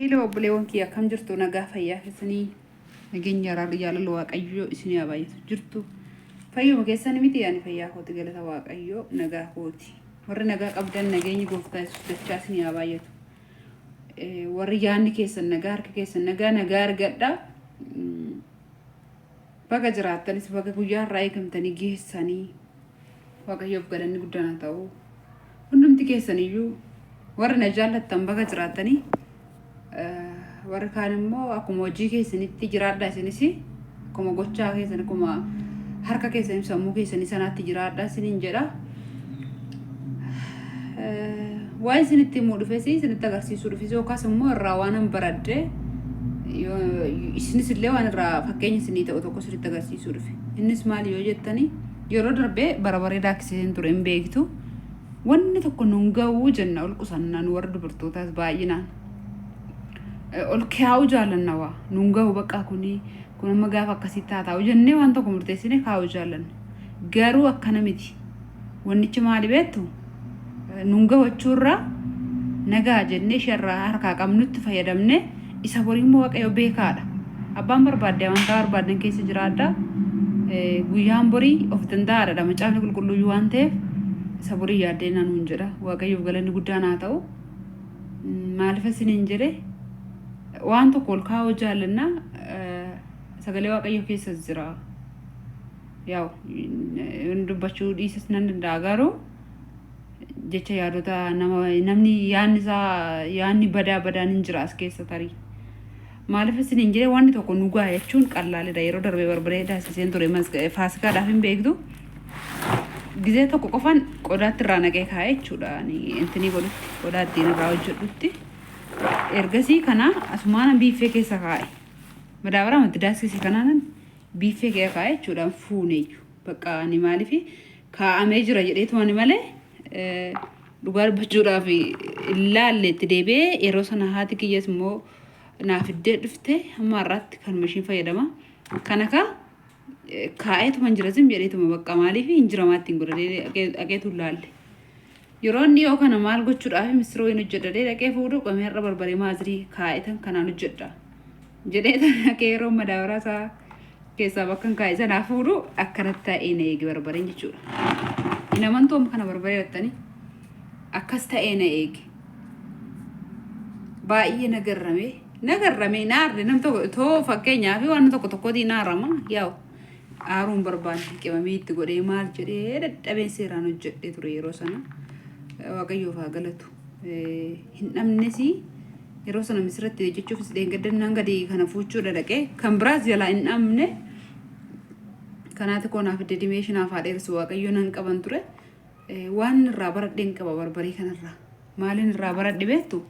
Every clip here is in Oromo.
Hello obboleewwan kiyya, akkam jirtu? Nagaa fayyaa keessanii? Nageenya, araarri, jaalala Waaqayyoo isinii haa baay'atu. Jirtu, fayyuma keessanii miti? Ani fayyaa kooti, galata Waaqayyoo, nagaa kooti. Warri nagaa qabdan, nageenyi Gooftaa Yesuus dachaa isinii haa baay'atu. Warri yaadni keessan nagaa, harka keessan nagaa, nagaa argadha. Baga jiraattanis, baga guyyaa irraa eegamtanii geessanii, Waaqayyoof galanni guddaan haa ta'u. Hundumti keessan iyyuu warri na jaallattan baga jiraattanii, warri kaan immoo akkuma hojii keessanitti jiraadhaa. Isinis akkuma gochaa keessan, akkuma harka keessanii, sammuu keessanii sanaatti jiraadhaa isiniin jedha. Waan isinitti himuu dhufes, isinitti agarsiisuu dhufes, yookaas immoo irraa waan an baradhe, isinis illee waan irraa fakkeenya isinii ta'u tokko isinitti agarsiisuu dhufe. Innis maali yoo jettanii, yeroo darbee barbaree daaksiseen ture, hin beektu. Wanni tokko nun ga'uu jenna, ol qusannaan warri dubartootaas baay'inaan. Ol kaa'uu jaallanna, waa nun ga'u, bakka kuni kun amma gaafa akkasitti haa taa'u jennee waan tokko murteessine kaa'uu jaallanna. Garuu akkana miti. Wannichi maali beektu? Nun gahuuchuurraa nagaa jennee isheerraa harkaa qabnutti fayyadamne, isa borii immoo Waaqayyo beekaadha. Abbaan barbaadde amantaa barbaadan keessa jiraadha. Guyyaan borii of danda'aadha. Macaafni Qulqulluu waan ta'eef, isa borii yaaddee nanuun jedha. Waaqayyoof galanni guddaan haa ta'u. Maaliif isiniin jedhe? Waan tokko ol kaa'uu jaallannaa, sagalee Waaqayyoo keessas jira. Yaa'u dubbachuu dhiisas nan danda'a, garuu jecha yaadota nama namni yaadni isaa yaadni badaa badaan hin jira as keessa tarii. Maaliif isiniin jedhee, wanni tokko nu ga'a jechuun qallaalidha. Yeroo darbee barbaree daasiseen ture Faasikaadhaaf, hin beektu. Gizee tokko qofaan qodaatti irraa naqee kaa'ee jechuudha. Intinii godhutti, qodaa ittiin irraa hojjedhutti. Ergasii kana asumaan biiffee keessa kaa'e. Madaabaraa matti daaksise kanaanan biiffee keessa kaa'e jechuudha. Fuuneeyyu. Bakka ani maaliif kaa'amee jira jedheetu ani malee, dhugaa dubbachuudhaaf ilaalle itti deebi'ee. Yeroo sana haati kiyyas immoo naaf iddee dhufte, hamma har'aatti kanuma ishiin fayyadama. Kana kaa kaa'eetuma hin jira, zim jedheetuma, bakka maaliif hin jiramaa ittiin godhadhee dhaqeetu ilaalle. Yeroo inni yoo kana maal gochuudhaaf misiroo hin hojjedhadhee dhaqee fuudhu, qomee har'a barbaree maazirii kaa'etan kanaan hojjedha jedhee dhaqee, yeroo madaabaraa isaa keessaa bakka hin kaa'e sanaa fuudhu, akkanatti taa'ee na eege barbareen jechuudha. Hin amantuu, amma kana barbaree jettanii akkas ta'ee na eege. Baay'ee na garrame, na garrame, na aarde. Nam tokko too fakkeenyaaf waan tokko tokkotiin na aarama, yaa'u aaruun barbaanne qimamii itti godhee maal jedhee dadhabeen seeraan hojjedhee ture yeroo sana. Waaqayyoof haa galatu. Hin dhabnes yeroo sana misirratti hojjechuufis dheengaddannaan gadi kana fuuchuu dhaqee kan biraas jalaa hin dhabne. Kanaati koo naaf dedimee naaf haa dheerisu Waaqayyo, nan qaban ture. Waan irraa baradheen qaba barbaree kanarraa. Maaliin irraa baradhe beektu?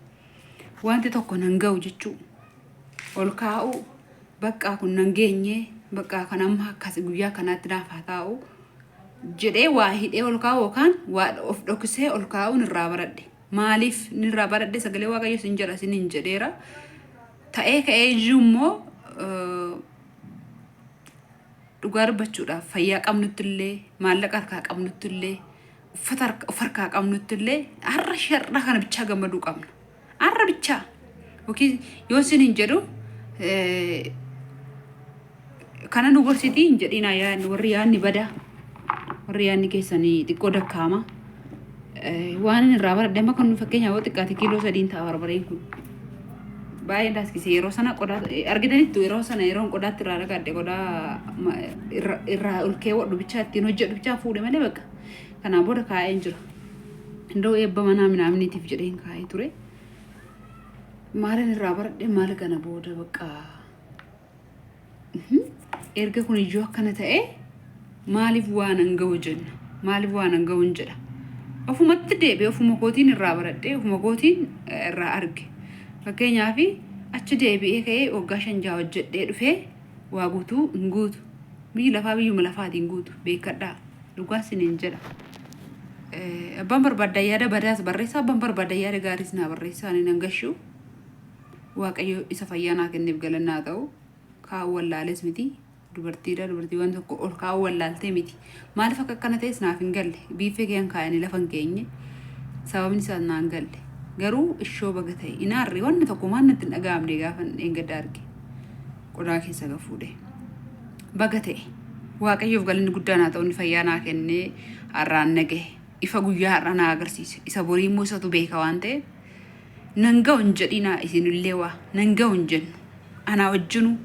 Wanti tokko nan ga'u jechuu. Ol kaa'uu, bakka kun nan geenye, bakka kan amma akkas guyyaa kanaatti naaf haa taa'u jedhee waa hidhee ol kaa'u yookaan waa of dhoksee ol kaa'uun irraa baradhe. Maaliif inni irraa baradhe? Sagalee Waaqayyo sin jedha, sin hin jedheera. Ta'ee ka'ee iyyuu immoo, dhugaa dubbachuudhaaf, fayyaa qabnutti illee, maallaqa harkaa qabnutti illee, uffata of harkaa qabnutti illee, har'a shar'a kana bichaa gammaduu qabna. Har'a bichaa. Yookiin yoo isin hin jedhu kana nu gorsitii hin jedhinaa, yaadni warri yaadni badaa, warri yaadni keessanii xiqqoo dakkaama. Waan inni irraa baradhe, amma kan fakkeenyaaf yoo xiqqaate kiiloo 3n ta'a barbareen kun. Baay'ee daaskise yeroo sana qodaa argitanitti, yeroo sana yeroon qodaatti irraa dhaqadhe, qodaa irraa ol keewwadhu bichaa, ittiin hojjedhu bichaa fuudhe malee, bakka kanaan booda kaa'een jira. Indoo eebba manaa minaamniitiif jedheen kaa'ee ture. Maalin irraa baradhe? Maal kana booda bakka erga kun iyyuu akkana ta'e, maaliif waan an ga'u jenna? Maaliif waan an ga'u hin jedha? Ofumatti deebi'ee ofuma kootiin irraa baradhee, ofuma kootiin irraa arge. Fakkeenyaaf, achi deebi'ee ka'ee waggaa 5 6 hojjedhee dhufee waa guutuu hin guutu. Biyyi lafaa biyyuma lafaatiin guutu, beekadhaa. Dhugaa isiniin jedha. Abbaan barbaaddaa yaada badaas barreessaa, abbaan barbaaddaa yaada gaariis naa barreessaa, ani nan gashuu. Waaqayyo isa fayyaa naa kenneef galannaa ta'u. Kaa'uu wallaales miti. Dubartiidha, dubartii waan tokko ol kaa'uu wallaaltee miti. Maaliif akka akkana ta'es naaf hin galle. Biiffee kee kaa'anii lafa hin keenye. Sababni isaas naan galle. Garuu ishoo baga ta'e hin aarre wanni tokko waan natti hin dhaga'amne gaafa dheengadda arge. Qodaa keessa ga fuudhe. Baga ta'e. Waaqayyoof galanni guddaan haa ta'u inni fayyaa naa kennee har'aan na gahe. Ifa guyyaa har'aa naa agarsiise. Isa borii immoo isatu beeka waan ta'eef nan ga'u hin jedhinaa isinillee waa nan ga'u hin jennu. Anaa wajjinuu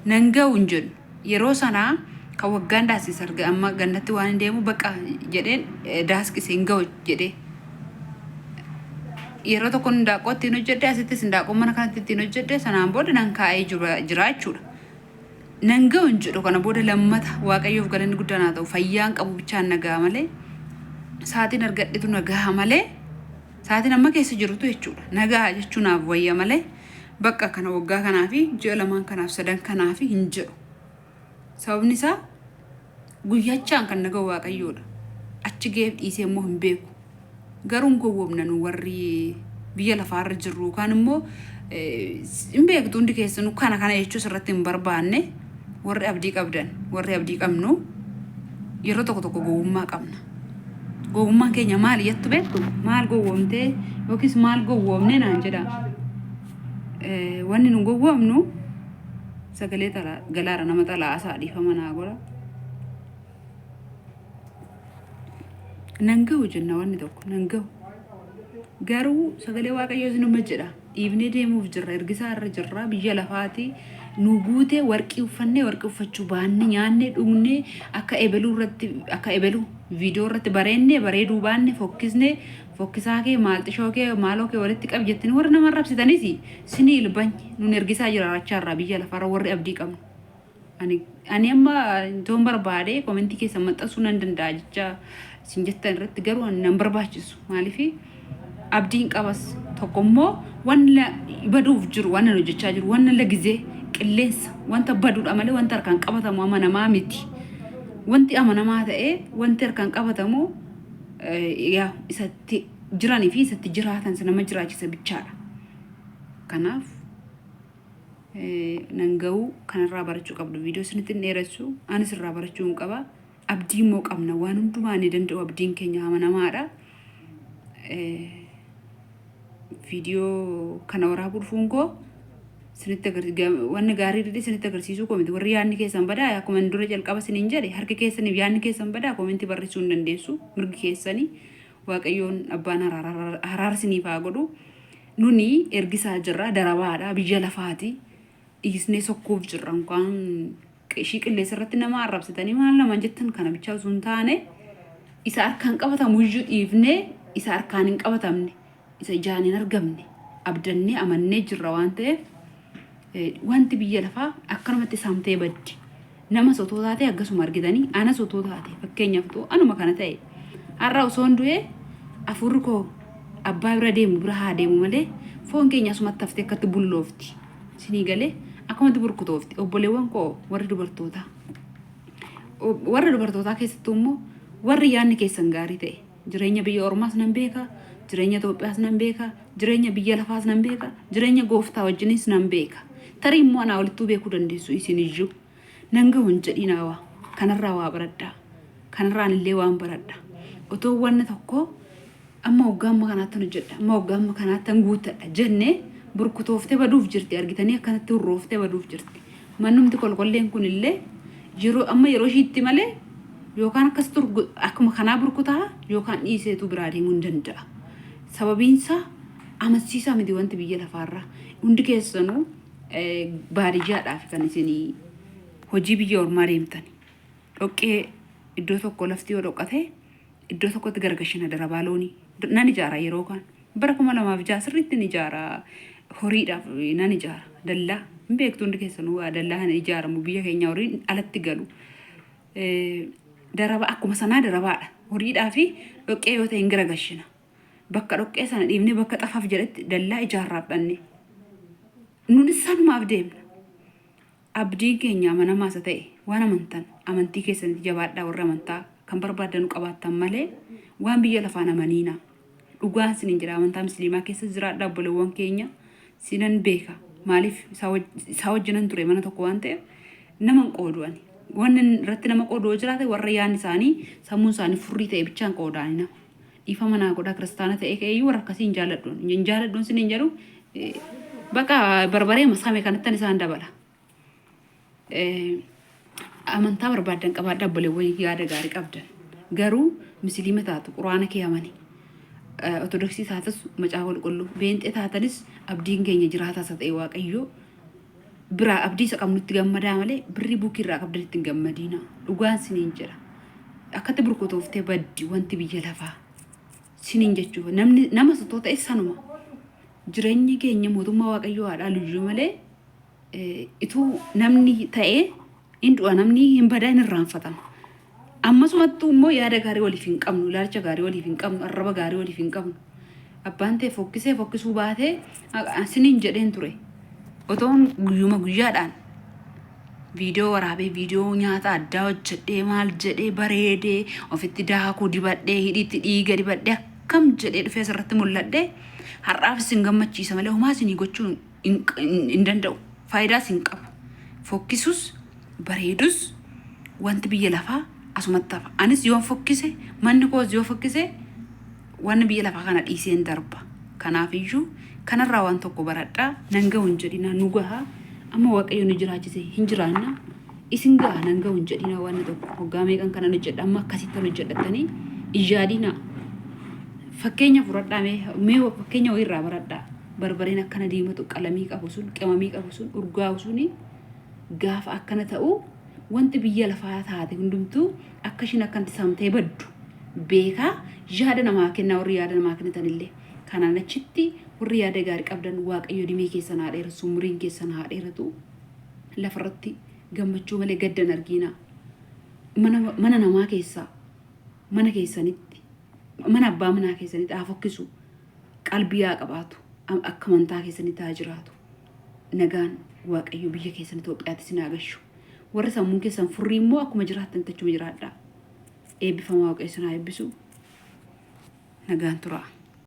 nan ga'u hin jennu. Yeroo sanaa kan waggaan daaskise arga amma gannatti waan hin deemu baqa jedheen daaskise hin ga'u jedhee. Yeroo tokko hindaaqqoo ittiin hojjedhe asittis hindaaqqoo mana kanatti ittiin hojjedhe sanaan booda nan kaa'ee jira jechuudha. Nan ga'u hin jedhu kana booda lammata waaqayyoof galanni guddaan haa ta'u fayyaan qabu bichaan na ga'a malee sa'aatiin argadhetu na gaha malee sa'aatiin amma keessa jirutu jechuudha. Na gaha jechuu naaf wayya malee bakka kana waggaa kanaa fi ji'a lamaan kanaaf sadan kanaa fi hin jedhu. Sababni isaa guyyachaan kan na ga'u waaqayyoodha. Achi ga'eef dhiisee immoo hin beeku. Garuu hin gowwoomna nu warri biyya lafaarra jirru yookaan immoo hin beektu hundi keessanuu kana kana jechuus irratti hin barbaanne warri abdii qabdan warri abdii qabnu yeroo tokko tokko gowwummaa qabna. Gowwummaan keenya maali jettu beektu? Maal gowwoomtee yookiis maal gowwoomne naan jedha. Wanni nu gowwoomnu sagalee galaara nama xalaa asaa dhiifama naa godha. Nan gahu jenna wanni tokko nan gahu. Garuu sagalee waaqayyoo isinuma jedha. Dhiifnee deemuuf jirra ergisaa irra jirra biyya lafaati nu guute warqii uffannee warqii uffachuu baanne nyaanne dhugne akka ebeluu irratti akka ebeluu viidiyoo irratti bareenne bareeduu baanne fokkisne fokkisaa kee maalxishoo kee maaloo kee walitti qabi jettanii warri nama arrabsitanis sinii ilbany nun ergisaa jira rachaarraa biyya lafaarra warri abdii qabnu. Ani ani amma toon barbaade komentii keessan maxxansuu nan danda'a jecha isin jettan irratti garuu ani nan barbaachisu maaliif abdiin qabas tokko immoo wanna baduuf jiru waan hojjechaa jiru wanna lagizee qilleensa wanta baduudha malee wanta harkaan qabatamu amanamaa miti. Wanti amanamaa ta'ee wanti harkaan qabatamu yaa isatti jiranii fi isatti jiraatan isa nama jiraachisa bichaadha. Kanaaf nan ga'uu kanarraa barachuu qabdu viidiyoo isinitti hin dheeressu anis irraa barachuu hin qaba abdii immoo qabna waan hundumaa ni danda'u abdiin keenya amanamaadha. Viidiyoo kana waraabuu dhufuun koo isinitti wanni gaarii dide isinitti agarsiisuu koo miti warri yaadni keessan badaa akkuma dura jalqaba isiniin jedhe harki keessaniif yaadni keessan badaa koomentii barreessuu hin dandeessu mirgi keessanii waaqayyoon abbaan araara isiniif haa godhu. Nuni ergisaa jirra darabaadha biyya lafaati dhiisnee sokkuuf jirra unkaan ishii qilleensa irratti nama arrabsitanii maal namaan jettan kana bichaa osoo hin taane isa harkaan qabatamu iyyuu dhiifnee isa harkaan hin qabatamne isa ijaan hin argamne abdannee amannee jirra waan ta'eef wanti biyya lafaa akkanumatti saamtee baddi. Namas otoo taate akkasuma argitanii anas otoo taate fakkeenyaaf otoo anuma kana ta'e har'a osoon du'e afurri koo abbaa bira deemu bira haa deemu malee foon keenya asumatti haftee akkatti bulloofti. Isinii galee akkumatti burkutoofti obboleewwan koo warri dubartootaa. Warra dubartootaa keessattuu immoo warri yaadni keessan gaarii ta'e jireenya biyya ormaas nan beeka jireenya Itoophiyaas nan beeka jireenya biyya lafaas nan beeka jireenya gooftaa wajjinis nan beeka. Tarii immoo anaa olittuu beekuu dandeessu isin iyyuu. Nan gahu hin jedhinaa waa. Kanarraa waa baradhaa. Kanarraan illee waan baradha. Otoo wanna tokko amma waggaa amma kanaattan hojjedha amma waggaa amma kanaattan guuttadha jennee burkutooftee baduuf jirti argitanii akkanatti hurrooftee baduuf jirti. Mannumti kolkolleen kun illee yeroo amma yeroo ishiitti malee yookaan akkas akkuma kanaa burkutaa yookaan dhiiseetu biraa deemuu hin danda'a. Sababiinsaa amansiisaa miti wanti biyya lafaarraa. Hundi keessanuu baadiyyaadhaaf kan isin hojii biyya ormaa deemtan. Dhoqqee iddoo tokko lafti yoo dhoqqate iddoo tokkotti gargashina darabaa loonii. Nan ijaara yeroo kaan. Bara 2006 sirriitti ni ijaara horiidhaaf nan ijaara. Dallaa hin beektu hundi keessanuu waa dallaa kana ijaaramu biyya keenya horiin alatti galu. Daraba akkuma sanaa darabaadha. Horiidhaa fi dhoqqee yoo ta'e hin garagashina. Bakka dhoqqee sana dhiibnee bakka xafaaf jedhetti dallaa ijaarraaf dhanne. Nunis sanumaaf deemna. Abdiin keenya amanamaa isa ta'e waan amantan amantii keessanitti jabaadhaa warri amantaa kan barbaaddanu qabaattan malee waan biyya lafaan amaniina. Dhugaan sinin jedha amantaa musliimaa keessa jiraadhaa obboleewwan keenya sinan beeka. Maaliif isaa wajjinan ture mana tokko waan ta'eef nama hin qoodu ani. Wanni irratti nama qoodu yoo jiraate warra yaadni isaanii sammuun isaanii furrii ta'e bichaan qoodaani nama. Dhiifama naa godhaa kiristaana ta'ee ka'eeyyuu warra akkasii hin jaalladhuun. Hin jaalladhuun sin hin jedhu baqa barbaree same kanattan isaan dabala. Amantaa barbaaddan qabaadhaa obboleewwan yaada gaarii qabdan. Garuu musliima taatu quraana kee amani. Ortodoksii taatas macaafa qulqulluu. Beenxee taatanis abdiin keenya jiraataa isa ta'e waaqayyoo biraa abdii isa qabnutti gammadaa malee birrii buukii irraa qabdan itti hin gammadiina. Dhugaan siniin jedha. Akkatti burkutooftee baddi wanti biyya lafaa. Siniin jechuuf namni nama sotoo ta'e sanuma. Jireenyi keenya mootummaa waaqayyoo haa dhaalu malee ituu namni ta'ee hin du'a namni hin badaa hin irraanfatama. Ammasumattuu immoo yaada gaarii waliif hin qabnu, ilaalcha gaarii waliif hin qabnu, arraba gaarii waliif hin qabnu. Abbaan ta'e fokkisee fokkisuu baatee siniin jedheen ture. Otoon guyyuma guyyaadhaan viidiyoo waraabee viidiyoo nyaata addaa hojjedhee maal jedhee bareedee ofitti daakuu dibadhee hidhiitti dhiiga dibadhee akkam jedhee dhufee asirratti mul'adhee har'aaf isin gammachiisa malee homaa isinii gochuu hin danda'u. Faayidaas hin qabu. Fokkisus bareedus wanti biyya lafaa asumatti hafa. Anis yoon fokkise manni koos yoo fokkise wanni biyya lafaa kana dhiiseen darba. Kanaafiyyuu kanarraa waan tokko baradhaa nan gahu hin jedhinaa nu gaha amma waaqayyo nu jiraachise hin jiraanna isin gaha nan gahu hin jedhinaa wanni tokko waggaa meeqan kanan hojjedha amma akkasittan hojjedhattanii hin yaadinaa. Fakkeenya fudhadhaa mee fakkeenya wayiirraa baradhaa. Barbareen akkana diimatu qalamii qabu sun qimamii qabu sun urgaa'u suni gaafa akkana ta'u wanti biyya lafaa taate hundumtuu akka ishiin akkanatti saamtee baddu beekaa yaada namaa kennaa warri yaada namaa kennitanillee kanaan achitti warri yaada gaarii qabdan waaqayyo dimee keessan haa dheeratu umuriin keessan haa dheeratu lafarratti gammachuu malee gaddan argiina mana namaa keessaa mana keessanitti mana abbaa manaa keessanitti haa fokkisu qalbii haa qabaatu akka amantaa keessanitti haa jiraatu nagaan waaqayyo biyya keessan Itoophiyaatti isin haa gashu warri sammuun keessan furrii immoo akkuma jiraattan achuma jiraadhaa eebbifamaa waaqayyo isin haa eebbisu nagaan turaa.